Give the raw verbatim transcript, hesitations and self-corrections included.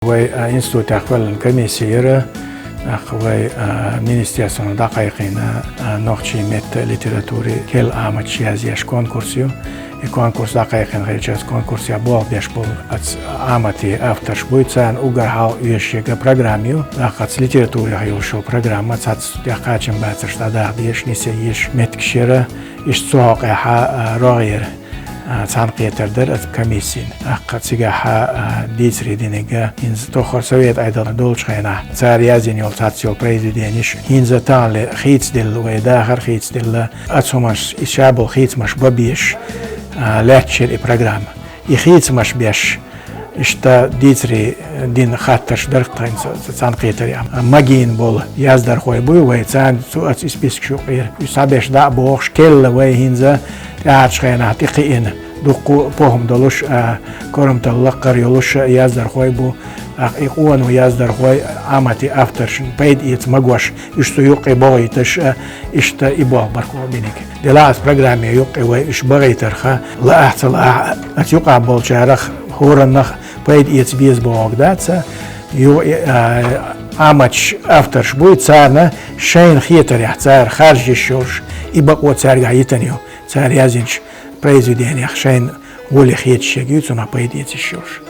Вай, а, институтехь кхоьллина комисси яра, тӀаккха вай, а, министерствона дӀакхайкхийна, а, нохчийн меттан а, литературин а керла Ӏаматаш язъеш конкурс ю. И конкурс дӀакхайкхийна хилча, оцу конкурсехь болх беш болу оцу Ӏаматийн авторш буй, царна уггар хьалха оьшуш ерг программа ю. ТӀаккха оцу литературех йолуш йолу программа, цхьацца тӀехь кхачам бацарш дӀадаха дезаш, нисъян езаш меттигаш яра. Иштта цу хьокъехь, а, рогӀера, а, цхьаьнакхетар дара оцу комиссин. ТӀаккха цигахь, а, дийцаре динарг, хӀинца тохара совет Ӏедал долчу хенахь цара язйина йолу цхьацца йолу произведенеш хӀинца таханлера хийцаделла, вай дахар хийцаделла, оцу хӀуманаш, и ша болу хийцамаш бан безаш, а, лаьтташ яра и программа. И хийцамаш беш, иштта дийцаре дина хаттарш дара тхайн ца-, ца-, цхьаьнакхетарехь. Магийна болу яздархой буй вай, царна цу оцу и спискаш юкъера. Уьш схьабеш дӀа а бохуш, керла вай хӀинца тӀаьхьарчу хенахь тӀекхиъна, дуккха а похӀма долуш а, корамталла лаккхара йолуш а яздархой бу. ТӀаккха и къоно яздархой, Ӏаматийн авторшна пайда эца магош, уьш цу юккъе бохуьйтуш а, иштта и болх бара кху биниг. Делахь оцу программе юккъе вай уьш бахийтарх, лаахь а, ца лаахь а, оцу юкъахь болчарах хӀораннах пайда эца беза бохург дац, ю-, а, Ӏаматаш авторш буй, царна шайна хетарехь, цара харжа йиш йолуш, и бакъо цаьргахь йитина ю, цара язйинчу произведенех шайна гӀоли хеташ ерг ю, цунах пайда эца йиш йолуш.